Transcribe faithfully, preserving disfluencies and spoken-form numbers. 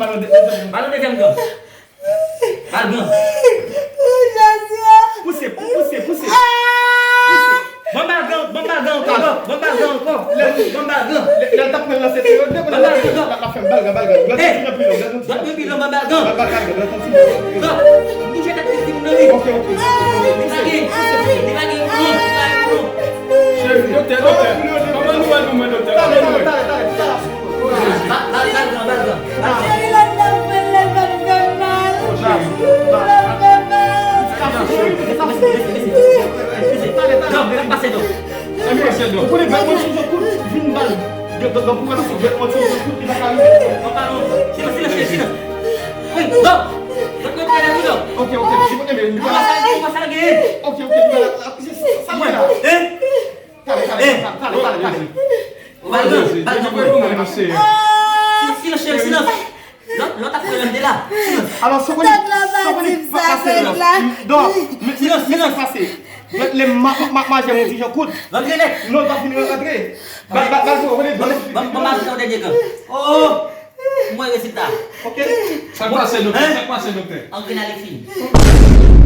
Ba l yon de- ba l yon dezyèm gang. Ba l gang. Pouse, pou- pouse, pouse. Pouse. Ban m ba l gang, ban m ba l gang ankò, ban m ba l gang ankò. Ban m ba l gang. Lè l t ap pran lanse, te yo de. Ban m ba l gang. L ap fè m ba l gang, ba l gang. Hey! Dòt mwen pi lon, ban m ba l gang. Ba l gang, ba l gang. Gang. M touche tèt ti moun nan, wi. Ok, ok. Li pa gen, li pa gen yon, li pa gen yon. Cheri, doktè, doktè. Kòman nou wè nou, mwen, doktè? Kòman nou wè? Ba l gang, ba l gang. Cheri, lòt la fè l, l ap fè mal. L ap fè mal. Sa pase, sa pase. Sa pase, sa pase. Ou konnen, granmoun sou jan kout vin ba l. Granmoun sou jan kout, li pa ka rive. Non, pa non. Silans, silans, silans. Wi, non. Granmoun pa la, wi, non. Ok, ok. Li pa sa, li pa sa, li pa sa. Ok, ok. Li pa la. Sa, sa, sa, sa. Hein? Talè, talè, talè, talè, talè. Ou pa gen, pa gen pwoblèm, mesye. Silans, silans, silans, silans. Lòt, lòt ap pran de la. Silans. Alò, si w konnen, si w konnen pa pase la. Non, men silans, silans. Pase. Lè m ma- ma- ma- maje yon ti jan kout. Rantre nèt. Non, l pa fin rantre. Ba- ba- ba- ou konnen. Ban m- ban m- ban m ajoute yon dènye gang. Oh, oh. Mwen rezilta. Ok. Sa k pase, doktè? Hein? Sa k pase, doktè? Angren ale fini.